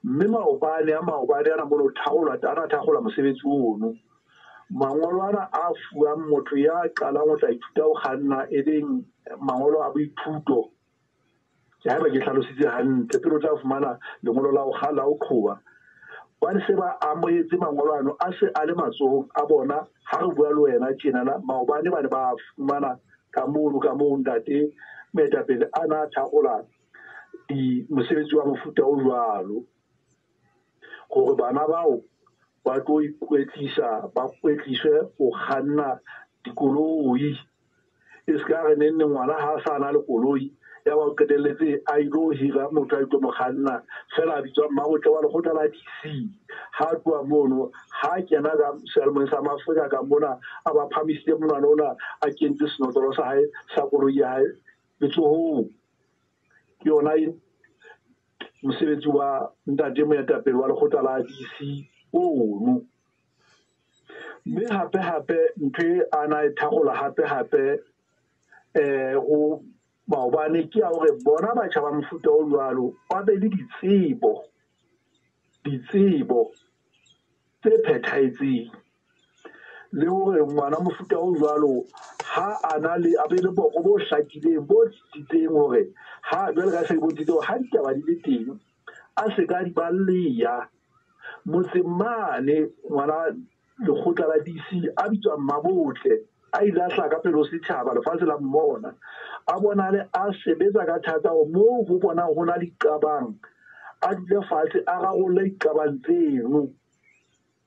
Mme maobane ana mono thakgola mosebetsi ono. Mangolo ana a fuwang motho ya qalang ho tla ithuta ho kganna, e leng mangolo a boithuto. Ke haeba ke hlalositse hantle, pele o tla fumana lengolo la ho kganna ho qhoba. Ba se ba amohetse mangolo ano a se a le matsohong a bona. Ha re bua le wena tjenana, maobane ba ne ba fumana ka mono ntate moetapele a na thakgola mosebetsi wa mofuta o jwalo, hore bana bao ba tlo ikwetlisa, ba kwetliswe ho kganna dikoloi. E se ka re neng ngwana ha a sa na le koloi, ya ba o qetelletse a ilo hira motho a itlo mo kganna fela, a bitswa Mmabotle wa lekgotla la DC. Ha tloha mono, ha kena ka seyalemoyeng sa Maafrika ka mona, a ba phamisitse monwana ona, a kentse senotlolo sa hae sa koloi ya hae letsohong. Ke yona mosebetsi wa ntate moetapele wa lekgotla la DC ono. Mme hape ntho e a na e thakgola hape ho maobane ke ya hore bona batjha ba mofuta o jwalo ba be le ditsebo tse phethahetseng, le hore ngwana mofuta o jwalo ha a na le a be le boko bo hlakileng bo tsitsitseng, hore ha jwale ka se bontshitse hore ha ditaba di le teng a se ka di baleya. Motseng mane ngwana lekgotla la DC a bitswa Mmabotle, a ile a hlaha ka pele ho setjhaba, lefatshe la mmona, a bonale a sebetsa ka thata hore moo ho bonang ho na le diqabang, a dule fatshe a rarolle diqabang tseno,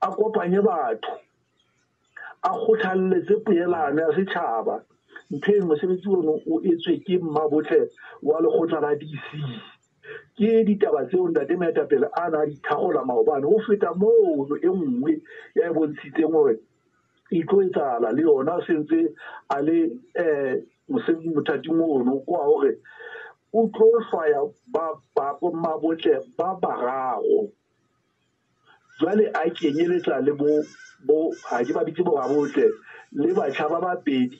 a kopanye batho, a kgothalletse poelano ya setjhaba. Ntho e mosebetsi ono o etswe ke Mmabotle wa lekgotla la DC. Ke ditaba tseo ntate moetapele a na di thakgola maobane. Ho feta mono, e nngwe ya e bontshitseng hore e tlo etsahala le yona sentse a le mothating ono, kwa hore o tlo hlwaya ba Mmabotle ba bararo. Jwale a kenyeletsa le bo ha ke ba bitse bo Rabotle le batjha ba babedi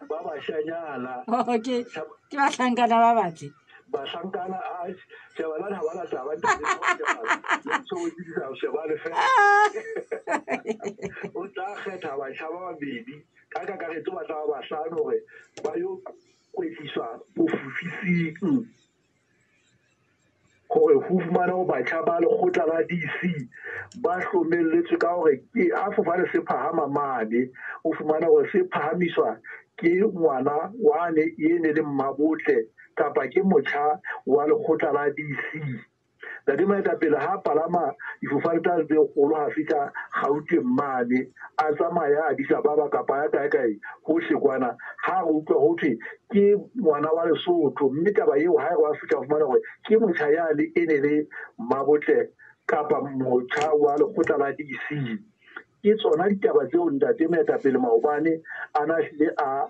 ba bashanyana. Okay, ke bahlankana ba batle. Bahlankana a shebana ha ba taba ntate shebane fela. O tla kgetha batjha ba babedi ka kakaretso ba tla ba bahlano hore ba yo kwetliswa bofofising, hore ho fumana ho batjha ba lekgotla la DC ba hlomelletswe ka hore ke ha fofane se phahama mane, o fumana hore se phahamiswa ke ngwana wane ene le Mmabotle kapa ke motjha wa lekgotla la DC. Ntate moetapele ha palama difofane tsa tse kgolo ha fihla Gauteng mane, a tsamaya Addis Ababa kapa ya kae kae hohle kwana, ha re utlwa ho thwe ke ngwana wa Lesotho, mme taba eo ha e re wa fihla fumana hore ke motjha yane ene le Mmabotle kapa motjha wa lekgotla la DC. Ke tsona ditaba tseo ntate moetapele maobane a na hlile a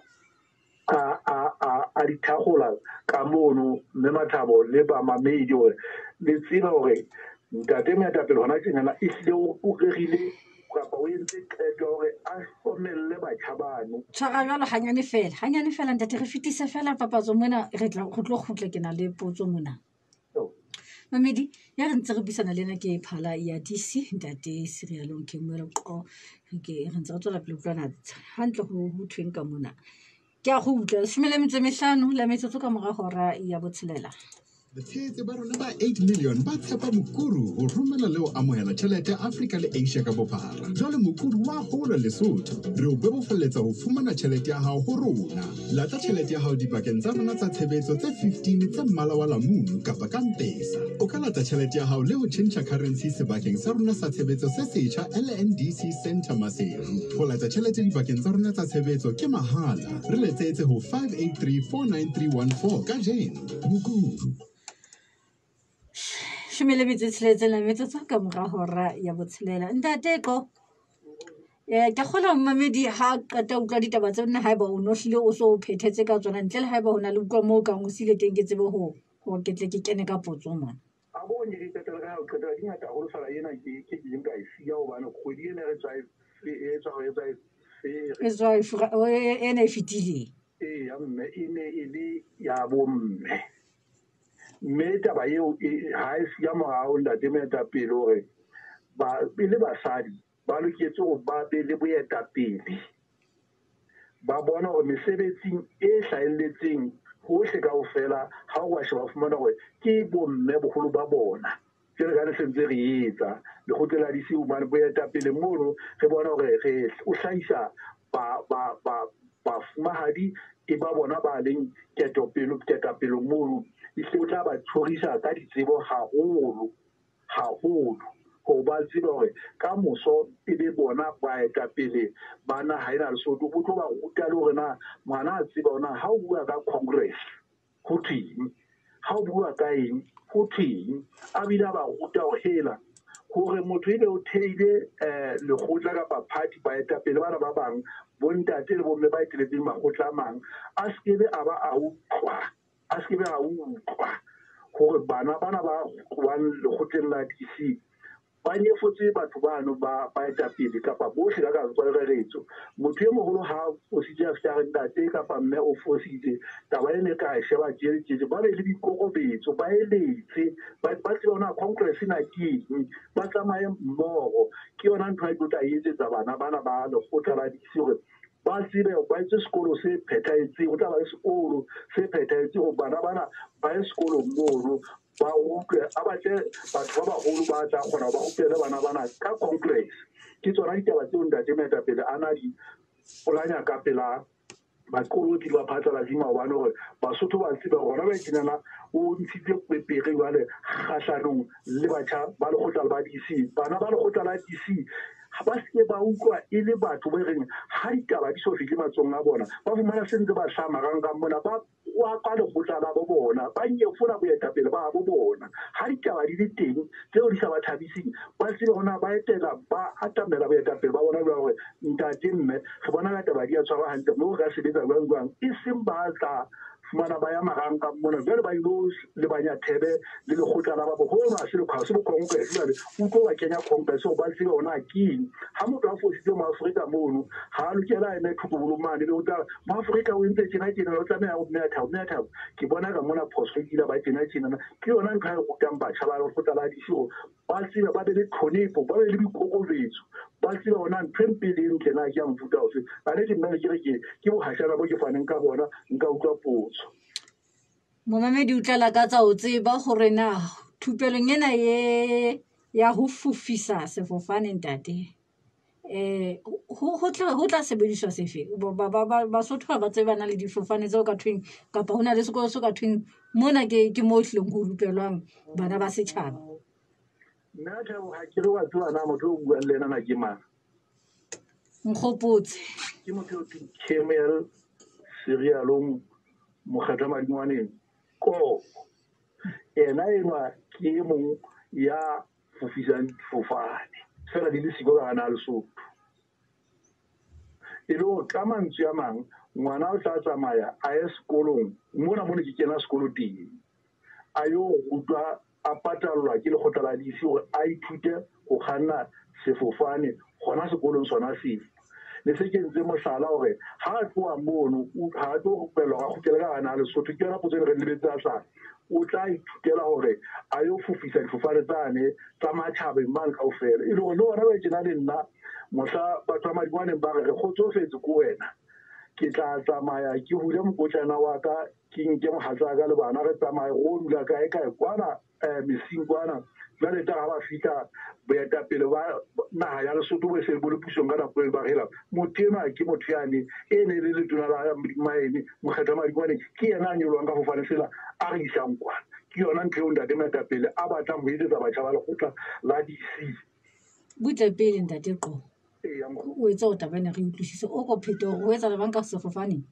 di thakgola ka mono. Mme Mathabo le bamamedi hore le tsebe hore ntate moetapele hona tjenana e hlile o rerile kapa o entse qeto ya hore a hlomelle batjha bano. Tshwara jwalo hanyane fela ntate, re fetise fela papatso mona, re tlo kgutla ke na le potso mona. Mamedi ya re ntse re buisana le ena ke phala ya DC ntate Serialong Kemuel Qo. Ke re ntse re tswela pele utlwana hantle ho thweng ka mona. Ke a go utlwa 15 la metsotso ka mora hora ya 6. Batshehetsi ba rona ba 8 million ba tshepa Mukuru ho romela le ho amohela tjhelete Afrika le Asia ka bophara. Jwale Mukuru wa hola Lesotho, re o bebofalletsa ho fumana tjhelete ya hao ho rona. Lata tjhelete ya hao dibakeng tsa rona tsa tshebetso tse 15 tse mmala wa lamunu kapa ka M-Pesa. O ka lata tjhelete ya hao le ho tjhentjha currency sebakeng sa rona sa tshebetso se setjha LNDC Center Maseru. Ho lata tjhelete dibakeng tsa rona tsa tshebetso ke mahala. Re letsetse ho 58349314 kajeno. Mukuru. 16 la metsotso ka mora hora ya 6. Ntate Qo, Ke kgolwa momamedi ha qeta utlwa ditaba tsa nna haeba o no hlile o so o phethetse ka tsona ntle le haeba ho na le utlwa moo kang o siile teng ke tsebe ho hore ke tle ke kene ka potso mona. A bo nke ke qetela ka ho qetela di ngata haholo fela ena ke ke ileng ka e siya hobane kgwedi ena re tswa e tswa e tswa e tswa ena e fetileng. Eya mme e ne e le ya bomme. Mme taba eo ha e siya morao ntate moetapele hore ba e le basadi ba loketse hore ba be le boetapele. Ba bona hore mesebetsing e hlahelletseng hohle kaofela ha o wa sheba fumana hore ke bomme boholo ba bona. Jwale ka ne sentse re etsa lekgotla la DC hobane boetapele mono re bona hore re o hlahisa ba ba ba bafumahadi e ba bona ba leng ketapele mono. Ehlile o tla ba tjhorisa ka ditsebo haholo haholo hore ba tsebe hore ka moso e be bona baetapele ba naha ena Lesotho. O tlo ba ruta le hore na ngwana a tseba hore na ha o bua ka congress ho thweng, ha o bua ka eng ho thweng. A bile a ba ruta hore hela hore motho ebe o theile lekgotla kapa party baetapele bana ba bang bontate le bomme ba eteletseng makgotla a mang a sekebe a ba a utlwa a sekebe a utlwa hore bana bana ba tlohang lekgotleng la DC ba nyefotse batho bano ba baetapele kapa bohle ka kakaretso. Motho e moholo ha fositse a fihla a re ntate kapa mme o fositse, taba ena e ka e sheba tjele tjele, ba be le boikokobetso, ba eletse, ba tsebe hore na congress ena ke eng, ba tsamaye mmoho. Ke yona ntho e tlo tla etsetsa bana bana ba lekgotla la DC hore ba tsebe ba etse sekolo se phethahetseng. Ho tla ba le sekolo se phethahetseng hore bana bana ba ye sekolong mono ba utlwe, a batle batho ba baholo ba tla kgona ho ba rupele bana bana ka congress. Ke tsona ditaba tseo ntate moetapele a na di polanya ka pela baqolotsi le baphatlalatsi maobane hore Basotho ba tsebe hore hona jwale tjenana o ntshitse kwepere jwale kgahlanong le batjha ba lekgotla ba DC. Bana ba lekgotla la DC ba seke ba utlwa e le batho ba reng ha ditaba di so fihle matsohong a bona, ba fumana se ntse ba hlaha marangrang mona, ba wa ka lekgotla la bo bona, ba nyefola boetapele ba bo bona. Ha ditaba di le teng tseo di sa ba thabiseng, ba tsebe hore na ba etela ba atamela boetapele ba bona jwang hore ntate mme re bona ka taba di a tshwarwa hantle moo re ka sebetsa jwang jwang, e seng ba tla fumana ba ya marangrang mona jwale ba ilo lebanya thebe le lekgotla la ba bo. Hono ha se lekgwa, ha se bo congress jwale o tlo ba kenya congress hore ba tsebe hore na ke eng. Ha motho a fositse mo Afrika mono, ha a lokela a eme thotobolo mane, be o tla mo Afrika o entse tjena tjena, o tlameha ho mme a thabo, mme a thabo. Ke bona ka mona phoso e kile ba tjena tjena. Ke yona ntho e rutang batjha ba lekgotla la DC hore ba tsebe, ba be le tlhonepho, ba be le boikokobetso, ba tsebe hore na ntho e mpe le e ntle na ke ya mofuta ofe. Ka nnete nna ke re ke bohashana bo ke faneng ka bona, nka utlwa potso. Momamedi o tla lakatsa ho tseba hore na thupelong ena e ya ho fofisa sefofane ntate, ho tla sebediswa sefe? Basotho ha ba tsebe ba na le difofane tseo ka thweng, kapa ho na le sekolo se ka thweng mona ke moo hlileng ho rupelwang bana ba setjhaba. Nna Thabo, ha ke re wa tseba na motho o buang le yena na ke mang? Nkgopotse. Ke motho eo thweng Kemel Serialong Mokgatla Madingwaneng Ko. Ena enwa ke e mong ya fofisang difofane fela di le siko ka hana Lesotho. E le hore ka mantswe a mang, ngwana o tla tsamaya a ye sekolong mona mo ne ke kena sekolo teng, a yo rutwa, a patallwa ke lekgotla la DC hore a ithute ho kganna sefofane hona sekolong sona seo. Ne se ke ntse mohlala hore ha a tloha mono, ha a tlo rupellwa hore a kgutlele ka hana Lesotho. Ke yona potso e re lebetse a hlaha. O tla ithutela hore a yo fofisa difofane tsane tsa matjhabeng mane kaofela. E le hore le hona ba tjena le nna mohla batho ba Madingwaneng ba re re kgotsofetse ko wena, ke tla tsamaya ke hule mokotlana wa ka, ke nke mohatsaka le bana, re tsamaye ro dula kae kae kwana mesing kwana. Jwale tla ha ba fihla boetapele ba naha ya Lesotho bo se bo le pusong ka nako eo, ba re hela motho enwa ke motho yane e ne le letona la maene Mokgatla Madingwaneng, ke yena a nyolohang ka fofane sela a re isang kwana. Ke yona ntho eo ntate moetapele a batlang ho etsetsa batjha ba lekgotla la DC. Butle pele ntate Qo. O etsa hore taba ena re utlwisise. O ko phete hore ho etsahala bang ka sefofaneng?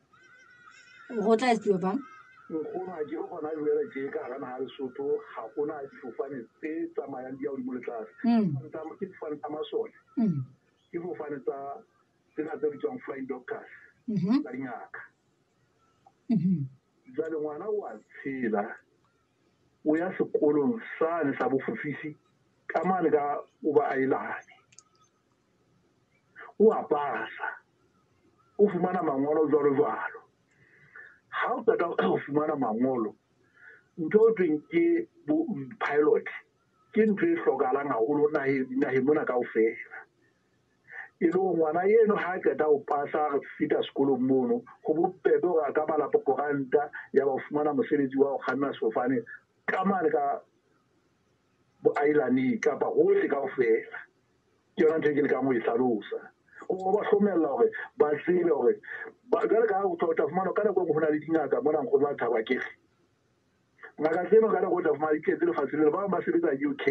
Ho tla etsuwa bang? Nkgono ha ke re hona jwale tje ka hara naha Lesotho ha hona difofane tse tsamayang di ya hodimo le tlase. Ke difofane tsa masole. Ke difofane tsa tsa tsena tse bitswang flying doctors tsa dingaka. Jwale ngwana o a tshela, o ya sekolong sane sa bofofisi ka mane ka o ba ailane, o a pasa, o fumana mangolo jwalo jwalo. Ha o qeta ho fumana mangolo, ntho e thweng ke pilot ke ntho e hlokahalang haholo naheng mona kaofela. E le hore ngwana eno ha a qeta ho pasa a feta sekolong mono, ho bobebe hore a ka bala koranta ya ba o fumana mosebetsi wa ho kganna sefofane ka mane ka boailane kapa hohle kaofela. Ke yona ntho e ke lekang ho e hlalosa. O ba hlomella hore ba tsebe hore jwale ka ha o tla fumana ka nako e nngwe ho na le dingaka mona nkgono wa Thaba Kere. Ngaka tseno ka nako o tla fumana di tletse lefatshe lena. Ba bang ba sebetsa UK,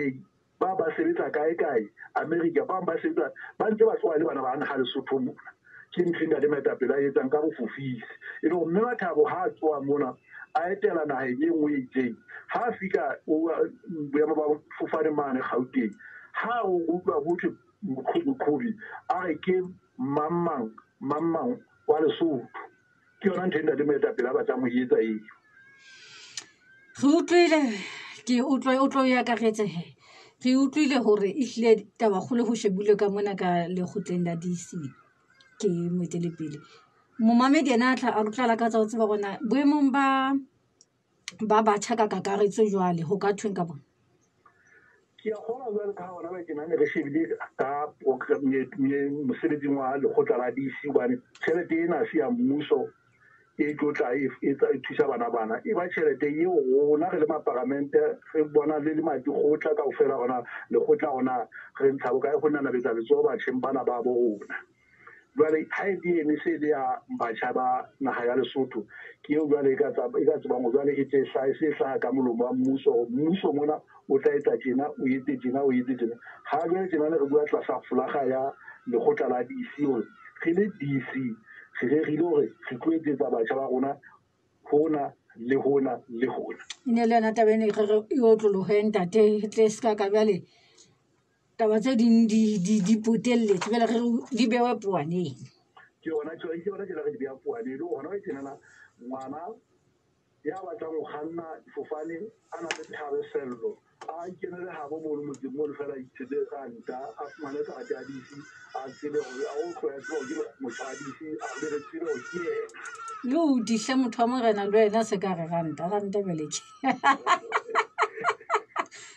ba ba sebetsa kae kae America, ba bang ba sebetsa ba ntse ba tloha le bana ba naha Lesotho mona. Ke ntho e ntate moetapele a etsang ka bofofisi. E le hore mme Mathabo ha a tsoha mona a etela naheng e nngwe e itseng, ha a fihla boemo ba fofane mane Gauteng, ha o utlwa ho thwe moqhobi a re ke mang mang mang mang wa Lesotho. Ke yona ntho e ntate moetapele a batlang ho e etsa eo. Re utlwile, ke utlwe o tlo ya karetse he. Re utlwile hore ehlile tabakgolo ho shebile ka mona ka lekgotleng la DC ke moetelepele. Momamedi yena a tla a tla lakatsa ho tseba hore na boemong ba batjha ka kakaretso jwale ho ka thweng ka bona? Ke a kgolwa jwale ka hona ba tjena ne re shebile ka mosebetsing wa lekgotla la DC, hobane tjhelete ena se ya mmuso e tlo tla e thusa bana bana. E ba tjhelete eo rona re le maparamente re bona le le madikgotla kaofela rona lekgotla rona re ntsha bokae ho nanabetsa letsoho batjheng bana ba bo rona. Jwale ha e le ene se le ya batjha ba naha ya Lesotho, ke eo jwale e ka tsebang hore jwale e tle hlahe, se hlaha ka molomo wa mmuso hore mmuso mona o tla etsa tjena, o etse tjena, o etse tjena. Ha jwale tjena ne re bua tlasa folaga ya lekgotla la DC hore re le DC re rerile hore re tlo etsetsa batjha ba rona hona le hona le hona. E ne le yona taba ene re re e otlolohe ntate, e tle se ka ka bjale taba tse ding di potelletse, jwale re re di bewe powaneng. Ke yona tsela re di beha powaneng. Le hona tjenana ngwana ya batlang ho kganna difofane a na le thabesello, a ikenele habo mono motseng mono fela, a itshetse ranta, a fumane karata ya DC, a tsebe hore a o tloha tsebe hore ke motho wa DC, a be re tsebe hore ke yena. Le o dihle motho wa morena le wena se ka re ranta, ranta jwale ke.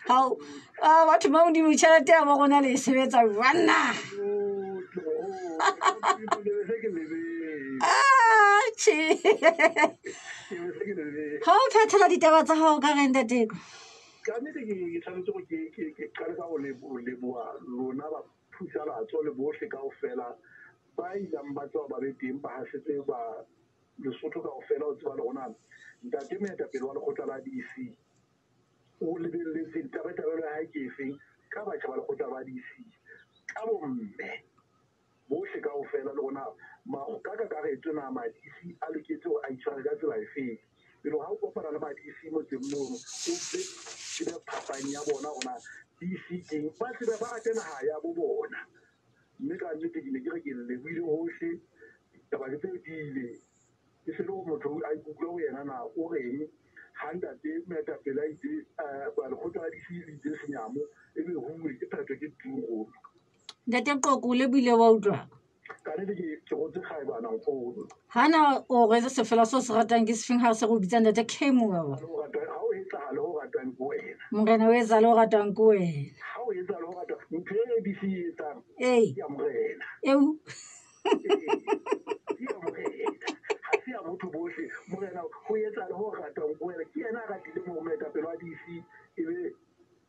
Hao, batho ba Modimo tjhelete ya bo rona le e sebetsa jwang na? Tjhe. Ha o phethela ditaba tsa hao ka reng ntate? Ka nnete ke tshwanetse hore ke qale ka ho leboha lona ba phusalatso le bohle kaofela ba ilang ba tswa ba be teng, ba hasetse ba Lesotho kaofela ho tseba le rona ntate moetapele wa lekgotla la DC o lebelletse tabatabelo ya hae ke efeng ka batjha ba lekgotla la DC, ka bomme bohle kaofela le rona ka kakaretso na ma-DC a loketse hore a itshware ka tsela efeng. Pele ha o kopana le ma-DC motseng mono, o tsebe phapang ya bona hore na DC keng, ba tsebe ba rate naha ya bo bona. Mme ka nnete ke ne ke re ke lebohile hohle, taba ke tseo di ile. E se le hore motho a ikutlwe ho yena na o reng ha ntate moetapele a itse lekgotla la DC le itse senyamo, ebe huwe ke phetho ke turu. Ntate Qoko, o lebohile wa utlwa? Ka nnete ke rotse kgaebana nkgono. Hana o retse sefela seo se ratang ke sefeng ha se re o bitsa ntate Kemuel? Ha o etsahale ho ratwang ke wena. Morena o etsahale ho ratwang ke wena. Ha o etsahale ho ratwang, ntho e ABC e etsang, ke ya morena. Eo. Ke ya morena. Ha se ya motho bohle. Morena ho etsahale ho ratwang ke wena. Ke yena a ratileng hore moetapele wa DC e be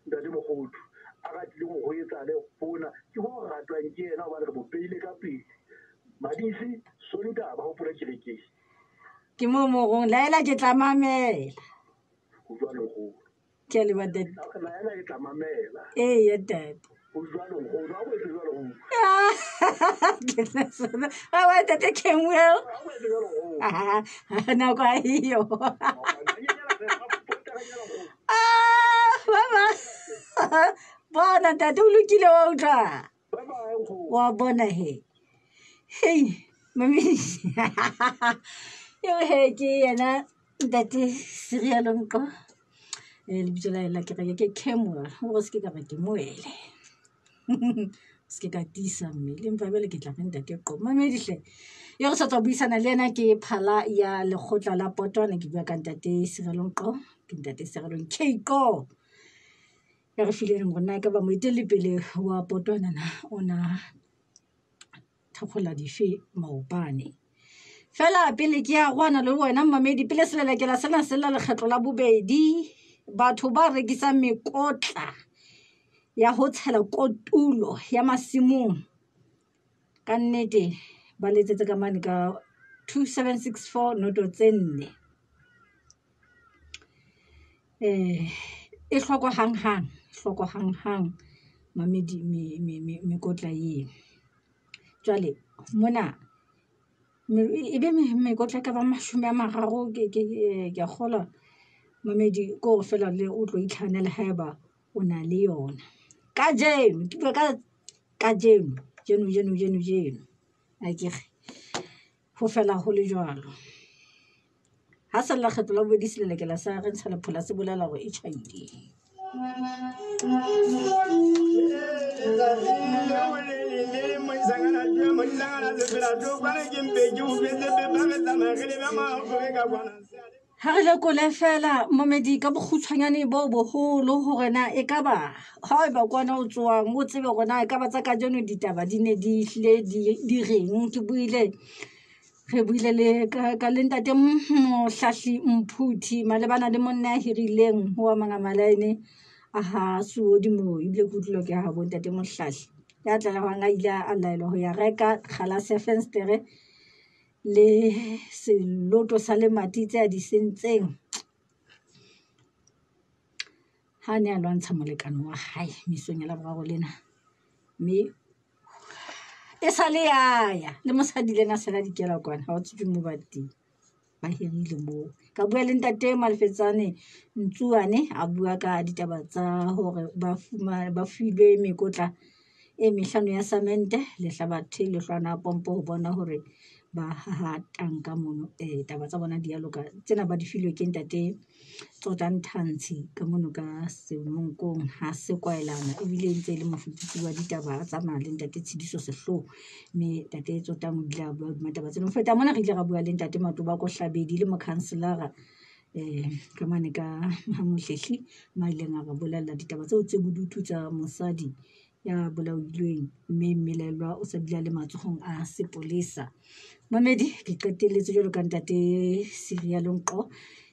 ntate Mokgothu. A ratileng hore ho etsahale hona. Ke ho ratwang ke yena hobane re mo beile ka pele. Madisi, Sontaha ba hopola kerekeng. Ke moo morong, laela ke tla mamela. Ho jwalo nkgono. Ke a leboha ntate. Laela ke tla mamela. Eya ntate. Ho jwalo nkgono, ha o etse jwalo nkgono. Ke tla sona. Awa ntate Kemuel. Ha o etse jwalo nkgono. Nako ha eyo. Baba. Bona ntate o lokile wa utlwa. Bye bye nkgono. Wa bona he. Hei, mamedi. Eo he ke yena ntate Serialo Nqo. Lebitso la hae la kereke ke Kemuel. Hore se ke ka re ke moele. Se ke ka tiisa mmele empa jwale ke tla re ntate Qo. Mamedi hle. Eo re sa tswa buisana le yena ke phala ya lekgotla la Potwana. Ke bua ka ntate Serialo Nqo. Ke ntate Serialo K Qo. Ya re fileng hore na ekaba moetelli-pele wa Potwana na o na thakgola dife maobane. Feela pele ke ya kwana le wena mmamedi, pele selelekela sena se lla lekgetlo la bobedi, batho ba rekisang mekotla ya ho tshela kotulo ya masimong ka nnete ba letsetse ka mane ka 2764 noto tse nne. E hlokwa hanghang, hlokwa hanghang mamedi mekotla eo. Jwale mona ebe mekotla e ka ba 30 ke a kgolwa mamedi ke hore feela le o tlo itlhahanela haeba o na le yona. Kajeno ke bua ka kajeno jeno jeno jeno jeno akere ho fela ho le jwalo. Ha se le lekgetlo la bobedi selelekela sa re ntsha lephola se bolela hore e tjhaile. Ha re lekole feela momedi ka bokgutshwanyane bo boholo hore na ekaba ha eba kwana o tswang o tsebe hore na ekaba tsa kajeno ditaba di ne di hlile di reng. Ke buile re buile le ka le ntate Mohlahli Mphuthi malebana le monna ya hirileng ho wa Mangamalaene a ha Suodi moo, ebile ke utlwile ke ha bo ntate Mohlahli ya tlalehwang a ile a laelwa ho ya reka kgalase ya fenstere le seloto sa lemati tse a di sentseng ha ne a lwantsha molekane wa hae mesong ya Laboraro lena, mme e sale ya le mosadi le ena a sala dikela kwana, ha o tsejwe moo ba teng, ba hirile moo. Ka bua le ntate Malefetsane Ntsuane a bua ka ditaba tsa hore ba filwe mekotla e mehlano ya samente, lehlabathe, lehlwana, pompo ho bona hore ba haha tanka mono. Taba tsa bona di a loka. Tsena ba di filwe ke ntate Tsotang Thantshe ka mono ka Semonkong ha Sekwaelana, ebile ntse e le mofuputsi wa ditaba a tsamaya le ntate Tshidiso Sehloho, mme ntate Tsotang o ile a bua hodima taba tsena. Ho feta mona re ile ra bua le ntate Matobako Hlabedi le mokhanselara ka mane ka ha Mohlehli, ma ileng a re bolella ditaba tseo tse bodutu tsa mosadi ya bolailweng mme mmelellwa o sa bile a le matsohong a sepolesa. Mamedi ke qetelletse jwalo ka ntate Serialo Nqo.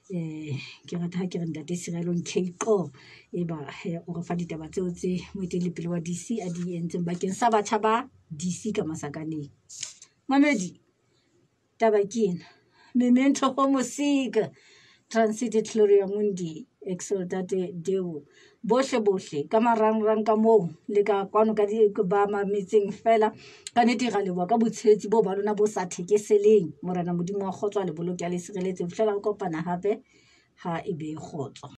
Ke rata ha ke re ntate Serialo K Qo eba o re fa ditaba tseo tse moetelli-pele wa DC a di entseng bakeng sa batjha ba DC ka Masakaneng. Mamedi taba ke ena. Memento Homo Siga Transit Gloria Mundi Exaltate Deo bohle bohle ka marangrang ka moo le ka kwano ka di ba mametseng fela ka nnete ra leboha ka botshehetsi bo ba lona bo sa thekeseleng. Morena Modimo wa kgotso a le boloke a le sireletse ho fihlela re kopana hape ha e be kgotso.